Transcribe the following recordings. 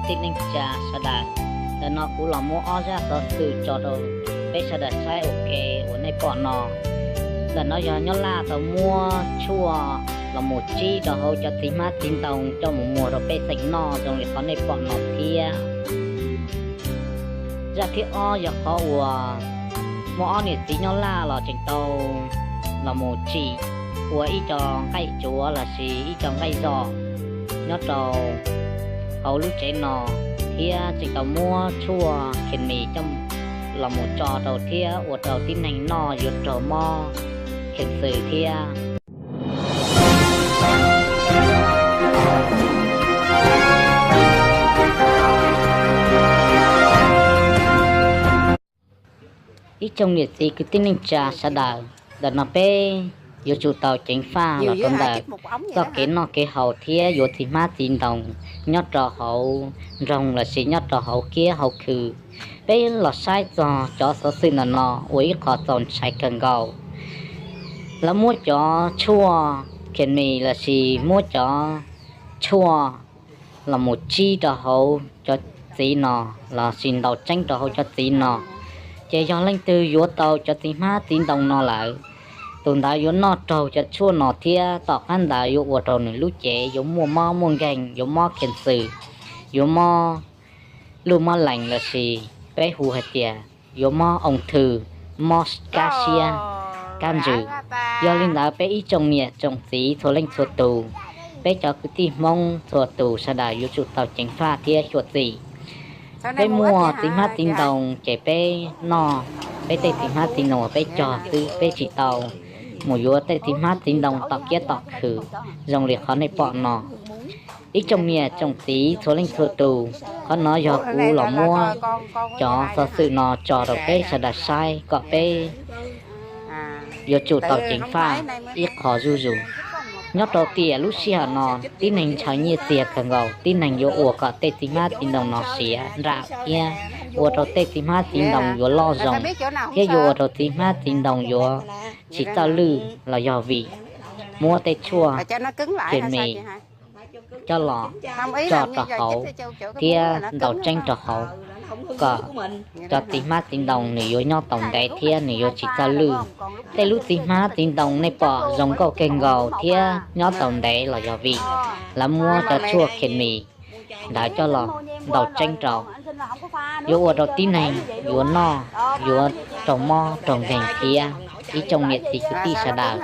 Tib neeg tsa sawv daws, ntawm no kuv los muab ob zaj xov xwm tso rau peb sawv daws saib ua ke uas nej pom no. Ntawm no yog Nyab Laj tau muab tshuaj los mus tsib rau hauv cov txiv hmab txiv ntoo coj mus muag rau pej xeem noj zoo li qhov nej pom no thiab. Zaj thib ob yog qhov uas muaj ob niam txiv Nyab Laj los tseem tau los mus tsim ua ib co nqaij tsuav lossis ib co nqaij zom nyob rau hauv lub tsev no, thiab tseem tau muab tshuaj khes mis coj los mus tso rau thiab ua rau tib neeg noj yuav raug mob khees xws thiab. Ib tsoom niam txiv kwv tij neej tsa sawv daws, ntawm no peb yuav tsum tau ceev faj los rau ntawm txoj kev noj kev haus thiab yuav txiv hmab txiv ntoo nyob rau hauv nroog lossis nyob rau hauv kiab hauv khw. Peb los saib txog cov xov xwm ntawm no ua ib qho txaus ntshai kawg nkaus. Lawv muab cov tshuaj khes mis lossis muab cov tshuaj los mus tsib rau hauv cov txiv no lossis ntaus tseeb rau hauv cov txiv no, ces yog leej twg yuav tau cov txiv hmab txiv ntoo no lawm, tus ntawd yuav noj raug cov tshuaj no thiab tom qab ntawd yuav ua rau nws lub cev yuav muaj mob muaj nkeeg, yuav mob khees xws, yuav mob luj mob lees lossis peb hu hais tias yuav mob oos thw, mob kab siab, kab ntsws. Yog li ntawd peb ib tsoom niam tsoom txiv txhua leej txhua tus, peb cov kwv tij Hmoob txhua tus sawv daws yuav tsum tau ceev faj thiab xyuam xim. Peb muaj txiv hmab txiv ntoo ces peb noj peb tej txiv hmab txiv ntoo uas peb cog xwb, peb tsis tau mus yuav tej txiv hmab txiv ntoo tom kiab tom khw zoo li qhov nej pom no. Ib tsoom niam tsoom txiv txhua leej txhua tus, qhov no yog kuv los muab cov xov xwm no tso rau peb sawv daws saib kom peb yuav tsum tau ceev faj ib qho zuj zus. Nyob rau tiam lub sij hawm no, tib neeg ntshaw nyiaj txiag kawg nkaus, tib neeg yuav ua kom tej txiv hmab txiv ntoo no siav nram thiab ua rau tej txiv hmab txiv ntoo yuav loj zoo thiab yuav ua rau txiv hmab txiv ntoo yuav tsis txawj lwj los yog vim muab tej tshuaj khes mis coj los tso rau hauv thiab ntaus tseeb rau hauv, kom cov txiv hmab txiv ntoo nws yuav nyob tau ntev thiab nws yuav tsis txawj lwj. Tej lub txiv hmab txiv ntoo nej pom zoo nkauj kawg nkaus thiab nyob tau ntev los yog vim lawv muab cov tshuaj khes mis ntawd coj los ntaus tseeb rau, yuav ua rau tib neeg yuav noj yuav raug mob raug nkeeg thiab. Ib tsoom niam txiv kwv tij sawv daws,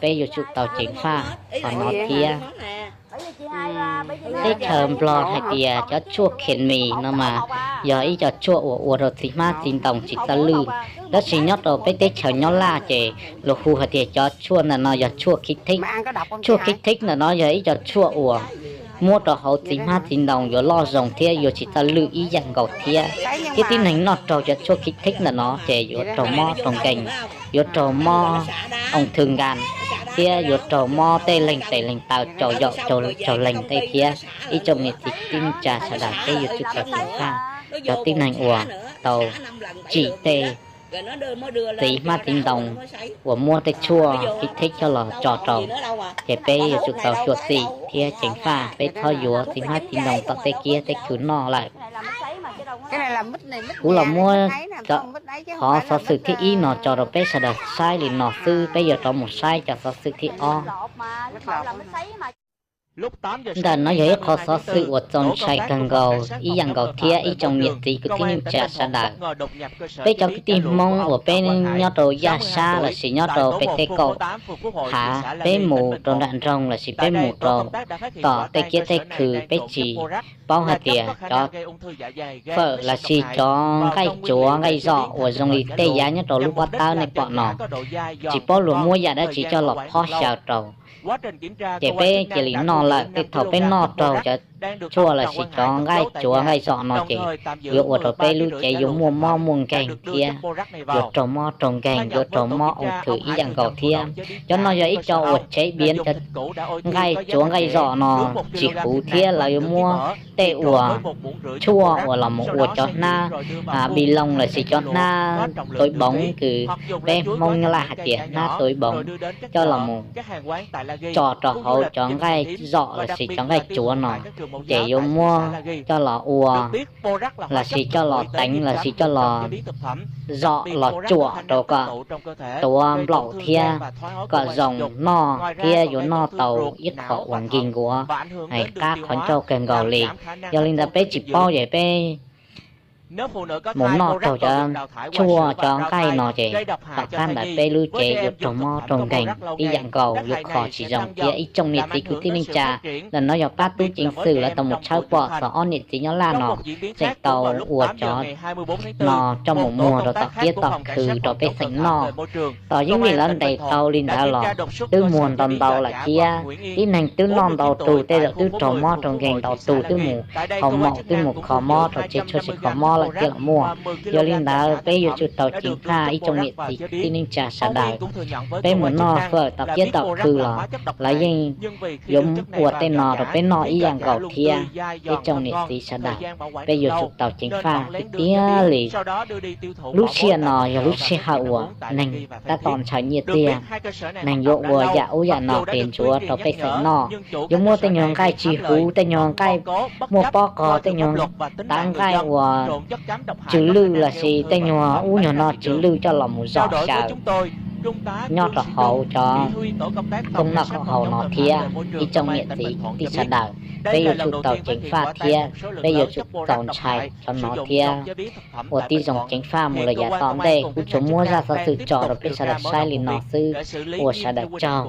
peb yuav tsum tau ceev faj qhov no thiab. Teb chaws Nplog hais tias cov tshuaj khes mis no mas yog ib co tshuaj uas ua rau txiv hmab txiv ntoo tsis txawj lwj, tab sis nyob rau peb teb chaws Nyab Laj ces luag hu hais tias cov tshuaj ntawm no yog tshuaj khib thib. Tshuaj khib thib ntawm no yog ib co tshuaj uas muab rau hauv txiv hmab txiv ntoo yuav loj zoo thiab yuav tsis txawj lwj ib yam nkaus thiab. Thiab tib neeg noj raug cov tshuaj khib thib ntawm no ces yuav raug mob raug nkeeg, yuav raug mob oos thw nkas, thiab yuav raug mob tej leeg tes leeg taw tsaus yaum tsaus leeg tej thiab. Ib tsoom niam txiv kwv tij neej tsa sawv daws, peb yuav tsum tau ceev faj cov tib neeg uas tau tsim tej txiv hmab txiv ntoo uas muab tej tshuaj khib thib coj los tso rau, ces peb yuav tsum tau xyuam xim thiab ceev faj, peb txhob yuav txiv hmab txiv ntoo tom tej kiab tej khw noj lawm. Kuv los muab qhov xov xwm thib ib no tso rau peb sawv daws saib li no xwb, peb yuav rov mus saib cov xov xwm thib ob. Ntawm no yog ib qho xov xwm uas txaus ntshai kawg nkaus ib yam nkaus thiab ib tsoom niam txiv kwv tij neej tsa sawv daws. Peb cov kwv tij Hmoob uas peb nyob rau yaj sab lossis nyob rau pem tej kaum hav, peb mus rau nram nroog lossis peb mus rau tom tej kiab tej khw, peb tsis paub hais tias cov fawm lossis cov nqaij tsuav nqaij zom uas zoo li tej yav nyob rau lub pob tawb nej pom no, tsis paub luag muab yam dab tsi coj los phob xyaw rau, ces peb cia li noj lawm. Tej thaum peb noj raug cov tshuaj lossis cov nqaij tsuav nqaij zom no ces yuav ua rau peb lub cev yuav muaj mob muaj nkeeg thiab yuav raug mob raug nkeeg, yuav raug mob oos thw ib yam nkaus thiab. Cov no yog ib co uas tsev biav cov nqaij tsuav nqaij zom no tsis huv thiab lawv yuav muab tej uas tshuaj uas los mus ua cov hnab bi loo lossis cov hnab tuv boov, kws peb Hmoob Nyab Laj hais tias hnab tuv boov, coj los mus tso rau hauv cov nqaij zom lossis cov nqaij tsuav no. ces yuav muab coj los ua lossis coj los teev lossis coj los zom los tsuam rau kom tuav nplaum thiab kom zoo noj thiab yuav noj tau ib qho uas nkig nkuav, qab qhov ncauj kawg nkaus li. Yog li ntawd peb tsis paub ces peb mus noj raug cov tshuaj cov nqaij no ces tom qab ntawd peb lub cev yuav raug mob raug nkeeg ib yam nkaus, yuav kho tsis zoo thiab. Ib tsoom niam txiv kwv tij neej tsa, ntawm no yog pab tub ceev xwm lawv tau mus tshawb pom txog ob niam txiv nyob Laj no tseem tau ua cov no coj mus muag rau tom kiab tom khw rau pej xeem noj. Tos yeej vim lawv ntes tau li ntawd los twb muag ntau ntau lawm thiab. Tib neeg twb noj ntau tug, tej zaum twb raug mob raug nkeeg ntau tug, twb mus haus maum twb mus kho mob rau tsev tshuaj tsev kho mob lawm thiab los muaj. Yog li ntawd peb yuav tsum tau ceev faj ib tsoom niam txiv kwv tij neej tsa sawv daws. Peb mus noj fawm tom kiab tom khw los lawv yeej yuav ua tej no rau peb noj ib yam nkaus thiab. Ib tsoom niam txiv sawv daws, peb yuav tsum tau ceev faj tiag tiag li. Lub sij hawm no yog lub sij hawm uas neeg tab tom ntshaw nyiaj txiag, neeg yuav ua yam ub yam no qias ntsuav rau pej xeem noj. Yuav muab tej nyuag nqaij tsis huv, tej nyuag nqaij muaj pob qog, tej nyuag tav nqaij uas tsw lwj lossis tej nyuag ub nyuag no tsw lwj coj los mus zom xyaw nyob rau hauv cov koob noj koob haus no thiab. Ib tsoom niam txiv kwv tij sawv daws, peb yuav tsum tau ceev faj thiab peb yuav tsum txaus ntshai cov no thiab. Ua tib zoo ceev faj mus lawm yav tom ntej, kuv tsuas muab zaj xov xwm tso rau peb sawv daws saib li no xwb. Ua sawv daws tsaug.